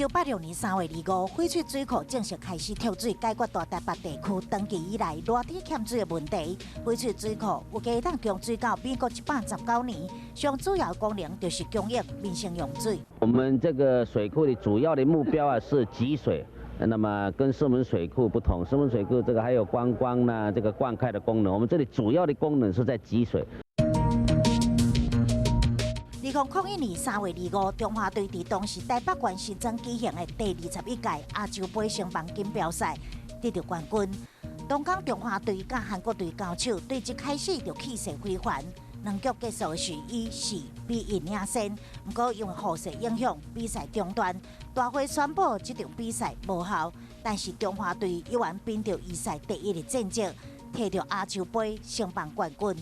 1986年3月25，翡翠水庫正式開始抽水，解決大台北地區長期以來熱天欠水的問題。翡翠水庫預計通供水到民國119年，上主要功能就是供應民生用水。我們這個水庫的主要的目標啊是集水，那麼跟石門水庫不同，石門水庫這個還有觀光呢，這個灌溉的功能，我們這裡主要的功能是在集水。2001年3月25，中華隊佇當時台北縣新莊舉行的第21屆亞洲杯升棒錦標賽得著冠軍。當天中華隊佮韓國隊交手，對一開始就氣勢非凡。兩局結束時以4比1領先，毋過因為雨勢影響，比賽中斷。大會宣布這場比賽無效，但是中華隊依然憑著預賽第一的戰績，提著亞洲杯升棒冠軍。